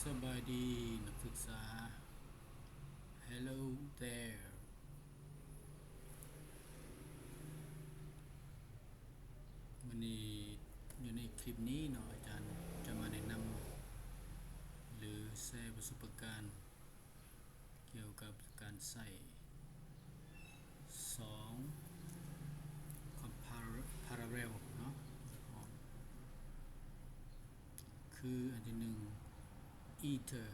ສະບາຍດີນັກສຶກສາ. Hello there. ມື້ນີ້ຢູ່ໃນຄລິບນີ້ເນາະ ອາຈານຈະມາແນະນຳ ຫຼື ແຊປະສົບປະການ ກ່ຽວກັບການໃຊ້ສອງຄວາມພາຣາເຣວເນາະ ຄືອັນທີໜຶ່ງ either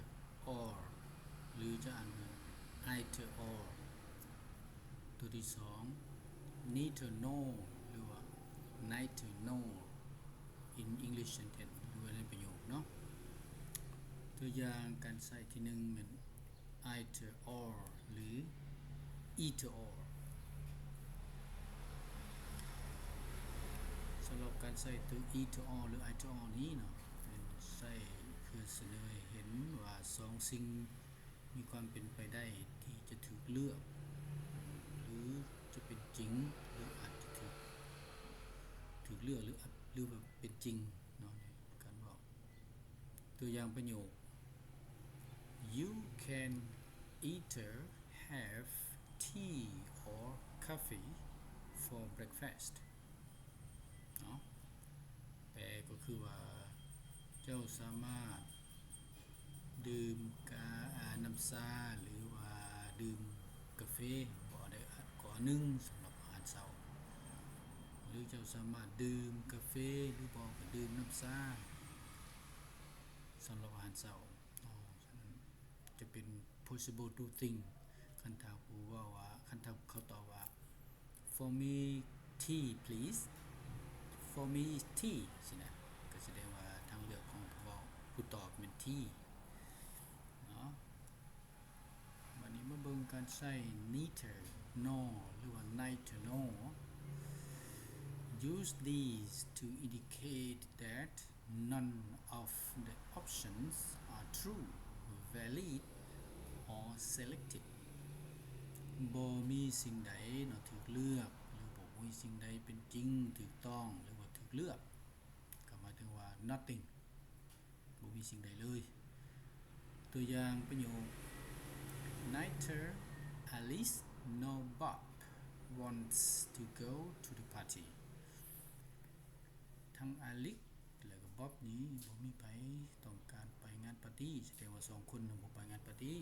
or ຫຼື ຈະອ່ານວ່າ either or. ຕົວທີສອງ neither nor ຫຼືວ່າ neither nor in English sentence ຫຼືວ່າໃນປະໂຫຍກເນາະ. ຕົວຢ່າງການໃຊ້ທີໜຶ່ງແມ່ນ either or ຫຼື either or. ສຳລັບການໃຊ້ຕົວ either or ຫຼື either or ນີ້ເນາະ ແມ່ນໃຊ້ເພື່ອສະເໜີໃຫ້ເຫັນວ່າສອງສິ່ງມີຄວາມເປັນໄປໄດ້ທີ່ຈະຖືກເລືອກ ຫຼື ຈະເປັນຈິງ ຫຼື ອາດຈະຖືກ ຖືກເລືອກ ຫຼື ອາດ ຫຼືວ່າເປັນຈິງເນາະ ໃນການເວົ້າ. ຕົວຢ່າງປະໂຫຍກ You can either have tea or coffee for breakfast ເນາະ ແປກໍຄືວ່າ ເຈົ້າສາມາດດື່ມກາ ອາ ນ້ຳຊາ ຫຼືວ່າດື່ມກາເຟ ບໍ່ໄດ້ ກໍໜຶ່ງສຳລັບອາຫານເຊົ້າ ຫຼືເຈົ້າສາມາດດື່ມກາເຟ ຫຼືບໍ່ກໍດື່ມນ້ຳຊາ ສຳລັບອາຫານເຊົ້າເນາະ. ສະນັ້ນຈະເປັນ possible two thing ຄັນຖ້າຜູ້ເວົ້າວ່າ ຄັນຖ້າເຂົາຕອບວ່າ For me tea please, for me tea ຊີ້ນະ ກໍສະແດງວ່າທາງເລືອກຂອງຜູ້ເວົ້າ ຜູ້ຕອບແມ່ນ tea ເນາະ. ບັດນີ້ມາເບິ່ງການໃຊ້ neither nor ຫຼືວ່າ neither nor. Use these to indicate that none of the options are true, valid, or selected. ບໍ່ມີສິ່ງໃດເນາະຖືກເລືອກ ຫຼືບໍ່ມີສິ່ງໃດເປັນຈິງ, ຖືກຕ້ອງ ຫຼືວ່າຖືກເລືອກ ກໍໝາຍເຖິງວ່າ nothing. ບໍ່ມີສິ່ງໃດເລີຍ. ຕົວຢ່າງປະໂຫຍກ Neither Alice nor Bob wants to go to the party. ທັງອາລິສ ແລະກໍບອບນີ້ບໍ່ມີໃຜຕ້ອງການໄປງານປາຕີ້, ສະແດງວ່າສອງຄົນນັ້ນບໍ່ໄປງານປາຕີ້.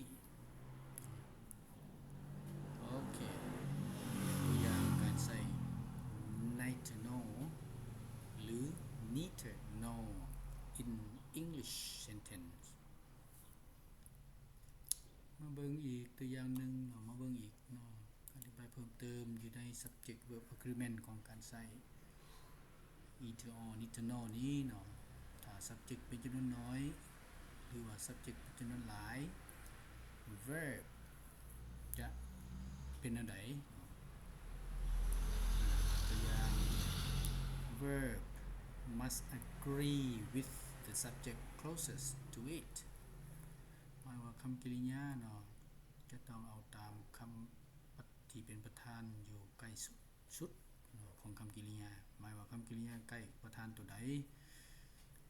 ໂອເຄ ຕົວຢ່າງການໃຊ້ neither nor ຫຼື neither nor in English sentence. ມາເບິ່ງອີກຕົວຢ່າງໜຶ່ງເນາະ, ມາເບິ່ງອີກເນາະ, ອະທິບາຍເພີ່ມເຕີມຢູ່ໃນ subject verb agreement ຂອງການໃຊ້ either or neither nor ນີ້ເນາະ. ຖ້າ subject ເປັນຈຳນວນໜ້ອຍ ຫຼືວ່າ subject ເປັນຈຳນວນຫຼາຍ verb ຈະເປັນແນວໃດເນາະ? ຕົວຢ່າງ verb must agree with the subject closest to it. ໝາຍວ່າຄຳກິລິຍາເນາະ ຈະຕ້ອງເອົາຕາມຄຳປະ ທີ່ເປັນປະທານຢູ່ໃກ້ສຸດ ສຸດເນາະ ຂອງຄຳກິລິຍາ. ໝາຍວ່າຄຳກິລິຍາໃກ້ປະທານຕົວໃດ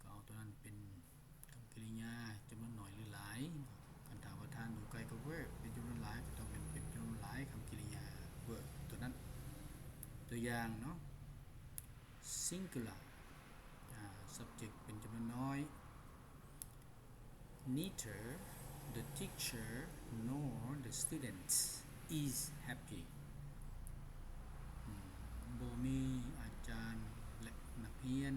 ກໍເອົາຕົວນັ້ນເປັນຄຳກິລິຍາຈຳນວນໜ້ອຍຫຼືຫຼາຍ. ຄັນຖ້າປະທານຢູ່ໃກ້ກັບ verb ເປັນຈຳນວນຫຼາຍ ກໍຕ້ອງເປັນ ເປັນຈຳນວນຫຼາຍຄຳກິລິຍາ verb ຕົວນັ້ນ. ຕົວຢ່າງເນາະ singular ອາ subject ເປັນຈຳນວນໜ້ອຍ Neither the teacher nor the students is happy. ອືມ ບໍ່ມີອາຈານ ແລະ ນັກຮຽນ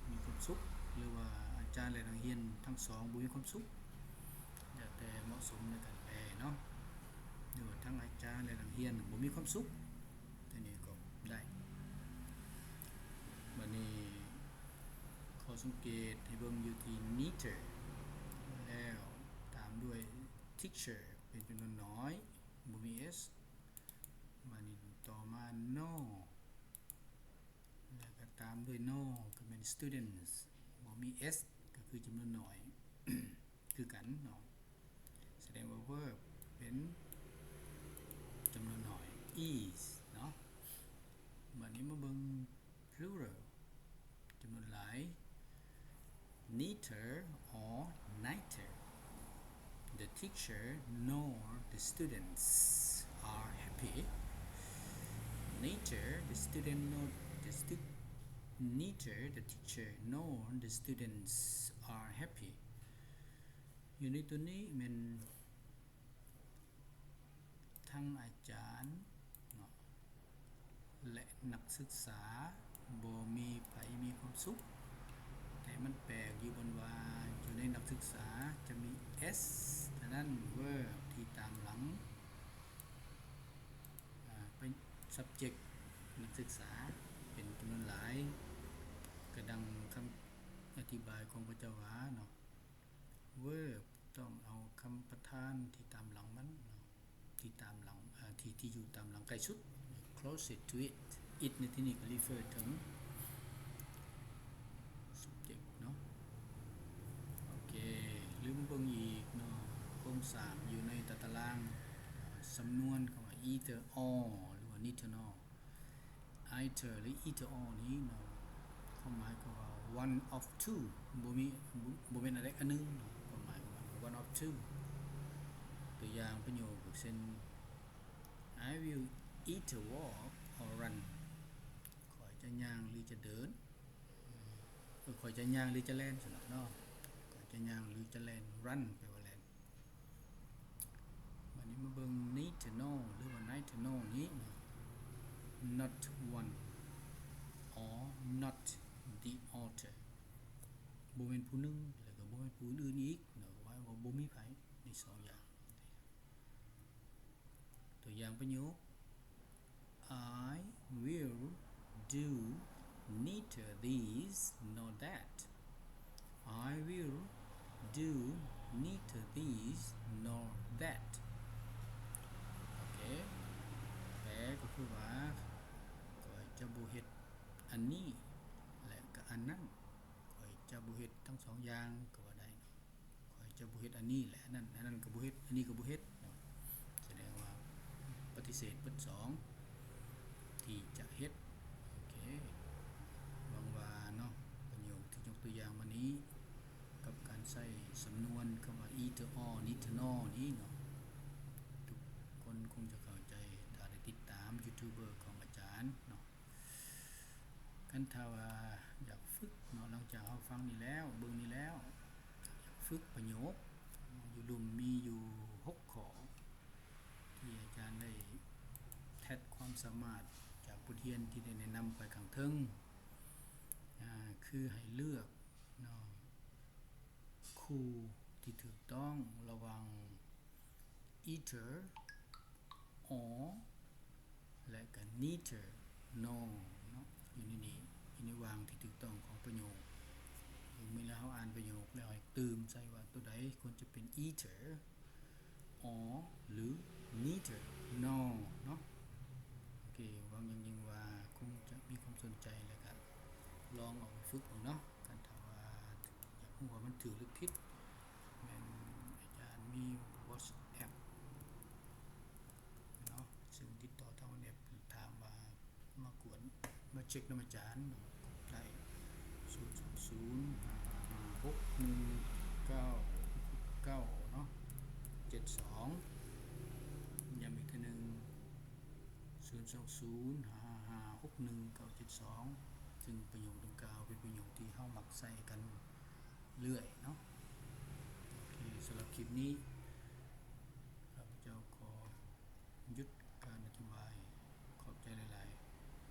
ມີຄວາມສຸກ ຫຼືວ່າອາຈານ ແລະ ນັກຮຽນທັງສອງບໍ່ມີຄວາມສຸກ ແລ້ວແຕ່ເໝາະສົມໃນການແປເນາະ ຫຼືວ່າທັງອາຈານ ແລະ ນັກຮຽນບໍ່ມີຄວາມສຸກ. ຕົວນີ້ກໍໄດ້. ບັດນີ້ ຂໍ້ສັງເກດໃຫ້ເບິ່ງຢູ່ທີ່ neither ແລ້ວຕາມດ້ວຍ teacher ເປັນຈຳນວນໜ້ອຍ ບໍ່ມີ s. ບັດນີ້ຕໍ່ມາ nor ແລ້ວກໍຕາມດ້ວຍ nor ກໍແມ່ນ students ບໍ່ມີ s ກໍຄືຈຳນວນໜ້ອຍ ຄືກັນເນາະ ສະແດງວ່າ verb ເປັນຈຳນວນໜ້ອຍ is ເນາະ. ບັດນີ້ມາເບິ່ງ plural ຈຳນວນຫຼາຍ neither or neither. the teacher nor the students are happy. Neither the student nor the stu- neither the teacher nor the students are happy. ຢູ່ໃນຕົວນີ້ແມ່ນທັງອາຈານເນາະ ແລະ ນັກສຶກສາບໍ່ມີໃຜມີຄວາມສຸກ, ແຕ່ມັນແປກຢູ່ບ່ອນວ່າຢູ່ໃນນັກສຶກສາຈະມີ s ເທົ່ານັ້ນ verb ທີ່ຕາມຫຼັງ ອາ ເປັນ subject ນັກສຶກສາເປັນຈຳນວນຫຼາຍ, ກະດັ່ງຄຳອະທິບາຍຂອງພະເຈົ້າວ່າເນາະ verb ຕ້ອງເອົາຄຳປະທານທີ່ຕາມຫຼັງມັນເນາະ ທີ່ຕາມຫຼັງ ເອີ ທີ່ ທີ່ຢູ່ຕາມຫຼັງໃກ້ສຸດ closest to it. It ໃນທີ່ນີ້ກໍ refer ເຖິງ subject ເນາະ. ໂອເຄ ຫຼືມາເບິ່ງອີກເນາະ ໂຄງສ້າງຢູ່ໃນຕາຕະລາງ ສຳນວນຄຳວ່າ either or ຫຼືວ່າ neither nor. Either ຫຼື either or ນີ້ເນາະ ຄວາມໝາຍກໍວ່າ one of two ບໍ່ມີ ບໍ່ ບໍ່ແມ່ນອັນໃດອັນໜຶ່ງເນາະ ຄວາມໝາຍກໍວ່າ one of two. ຕົວຢ່າງປະໂຫຍກເຊັ່ນ I will either walk or run. ຂ້ອຍຈະຍ່າງ ຫຼື ຈະເດີນ ເອີ ຂ້ອຍຈະຍ່າງ ຫຼື ຈະແລ່ນຊັ້ນເນາະ ຂ້ອຍຈະຍ່າງ ຫຼື ຈະແລ່ນ run ແປວ່າແລ່ນ. ບາດນີ້ມາເບິ່ງ neither nor ຫຼືວ່າ neither nor ນີ້ not one or not the other ບໍ່ແມ່ນຜູ້ໜຶ່ງ ແລ້ວກໍບໍ່ແມ່ນຜູ້ອື່ນອີກເນາະ ໝາຍວ່າບໍ່ມີໃຜໃນສອງຢ່າງ. ຕົວຢ່າງປະໂຫຍກ I will do neither this nor that. I will do neither this nor that. ໂອເຄ ແປກໍຄືວ່າ ຂ້ອຍຈະບໍ່ເຮັດອັນນີ້ ແລະ ກໍອັນນັ້ນ. ຂ້ອຍຈະບໍ່ເຮັດທັງສອງຢ່າງກໍວ່າໄດ້ເນາະ. ຂ້ອຍຈະບໍ່ເຮັດອັນນີ້ ແລະ ອັນນັ້ນ ອັນນັ້ນກໍບໍ່ເຮັດ ອັນນີ້ກໍບໍ່ເຮັດເນາະ. ສະແດງວ່າປະຕິເສດເບິດສອງທີ່ຈະເຮັດ. ໂອເຄ ຫວັງວ່າເນາະ ປະໂຫຍກທີ່ຍົກຕົວຢ່າງມານີ້ ກັບການໃຊ້ສຳນວນຄຳວ່າ either or neither nor ນີ້ເນາະ ທຸກຄົນຄົງຈະເຂົ້າໃຈ ຖ້າໄດ້ຕິດຕາມຢູທູບເບີຂອງອາຈານເນາະ. ຄັນຖ້າວ່າຢາກຝຶກເນາະ ຫຼັງຈາກເຮົາຟັງນີ້ແລ້ວ ເບິ່ງນີ້ແລ້ວ ຢາກຝຶກປະໂຫຍກ ຢູ່ລຸ່ມມີຢູ່ຫົກຂໍ້ ທີ່ອາຈານໄດ້ແທັກຄວາມສາມາດຈາກບົດຮຽນທີ່ໄດ້ແນະນຳໄປຂ້າງເທິງ ອາ ຄືໃຫ້ເລືອກເນາະ ຄູ່ທີ່ຖືກຕ້ອງລະຫວ່າງ either or ແລະ ກໍ neither nor ເນາະ ຢູ່ໃນນີ້ ຢູ່ໃນຫວ່າງທີ່ຖືກຕ້ອງຂອງປະໂຫຍກ. ເມື່ອເຮົາອ່ານປະໂຫຍກແລ້ວ ໃຫ້ຕື່ມໃສ່ວ່າຕົວໃດຄວນຈະເປັນ either or ຫຼື neither nor ເນາະ. ໂອເຄ ຫວັງຢ່າງຍິ່ງວ່າຄົງຈະມີຄວາມສົນໃຈ ແລ້ວກໍລອງເອົາໄປຝຶກເບິ່ງເນາະ. ຄັນຖ້າວ່າຢາກຮູ້ວ່າມັນຖືກ ຫຼື ຜິດ ແມ່ນອາຈານມີ WhatsApp ເນາະ ຊຶ່ງຕິດຕໍ່ທາງ WhatsApp ຖາມວ່າມາກວດ ມາເຊັກນຳອາຈານໄດ້ ສູນສອງສູນ ຫ້າຫ້າຫົກ ໜຶ່ງເກົ້າເກົ້າເນາະ ເຈັດສອງ ຢ້ຳອີກເທື່ອໜຶ່ງ ສູນສອງສູນ ຫ້າຫ້າຫົກ ໜຶ່ງເກົ້າເຈັດສອງ ຊຶ່ງປະໂຫຍກດັ່ງກ່າວເປັນປະໂຫຍກທີ່ເຮົາມັກໃຊ້ກັນເລື້ອຍເນາະ. ໂອເຄ ສຳລັບຄລິບນີ້